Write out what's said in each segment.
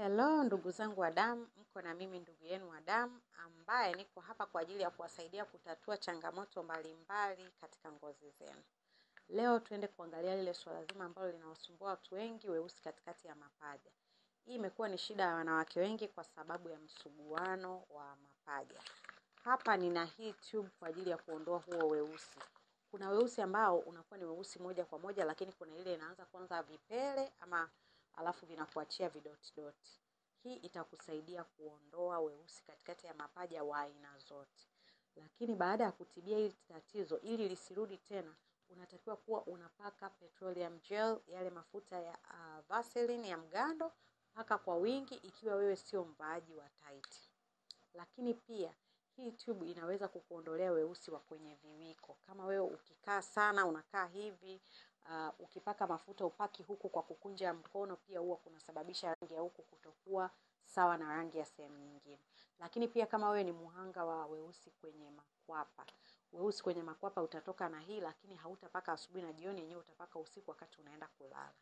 Hello ndugu zangu wa damu, mko na mimi ndugu yenu wa damu ambaye niko hapa kwa ajili ya kuwasaidia kutatua changamoto mbalimbali katika ngozi zenu. Leo tuende kuangalia lile swala zima ambalo linawasumbua watu wengi, weusi katikati ya mapaja. Hii imekuwa ni shida ya wanawake wengi kwa sababu ya msuguano wa mapaja. Hapa nina hii tube kwa ajili ya kuondoa huo weusi. Kuna weusi ambao unakuwa ni weusi moja kwa moja, lakini kuna ile inaanza kwanza vipele ama alafu vinakuachia vidoti doti. Hii itakusaidia kuondoa weusi katikati ya mapaja wa aina zote. Lakini baada ya kutibia hili tatizo ili lisirudi tena, unatakiwa kuwa unapaka petroleum gel, yale mafuta ya Vaseline ya mgando, paka kwa wingi ikiwa wewe sio mvaaji wa tight. Lakini pia hii tube inaweza kukuondolea weusi wa kwenye viwiko. Kama wewe ukikaa sana unakaa hivi, ukipaka mafuta upaki huku kwa kukunja mkono, pia huwa kunasababisha rangi ya huku kutokuwa sawa na rangi ya sehemu nyingine. Lakini pia kama wewe ni muhanga wa weusi kwenye makwapa, weusi kwenye makwapa utatoka na hii, lakini hautapaka asubuhi na jioni, yenyewe utapaka usiku wakati unaenda kulala.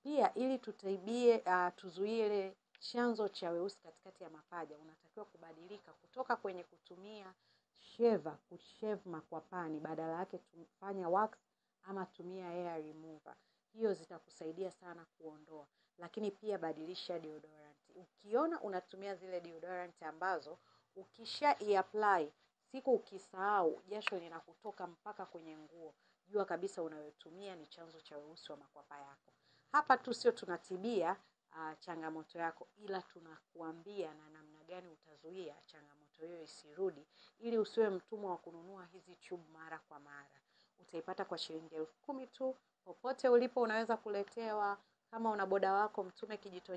Pia ili tutibie, tuzuie chanzo cha weusi katikati ya mapaja, unatakiwa kubadilika kutoka kwenye kutumia sheva, kushave makwapani, badala yake tufanya wax ama tumia hair remover. Hiyo zitakusaidia sana kuondoa. Lakini pia badilisha deodorant. Ukiona unatumia zile deodorant ambazo ukisha i-apply siku ukisahau jasho linakutoka mpaka kwenye nguo, jua kabisa unayotumia ni chanzo cha weusi wa makwapa yako. Hapa tu sio tunatibia changamoto yako, ila tunakuambia na namna gani utazuia changamoto hiyo isirudi, ili usiwe mtumwa wa kununua hizi tube mara kwa mara. Utaipata kwa shilingi 10,000 tu. Popote ulipo unaweza kuletewa. Kama una boda wako mtume kijitonyama.